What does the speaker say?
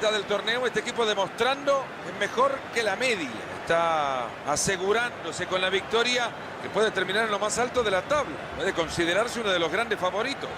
mitad del torneo, este equipo demostrando es mejor que la media. Está asegurándose con la victoria que puede terminar en lo más alto de la tabla. Puede considerarse uno de los grandes favoritos.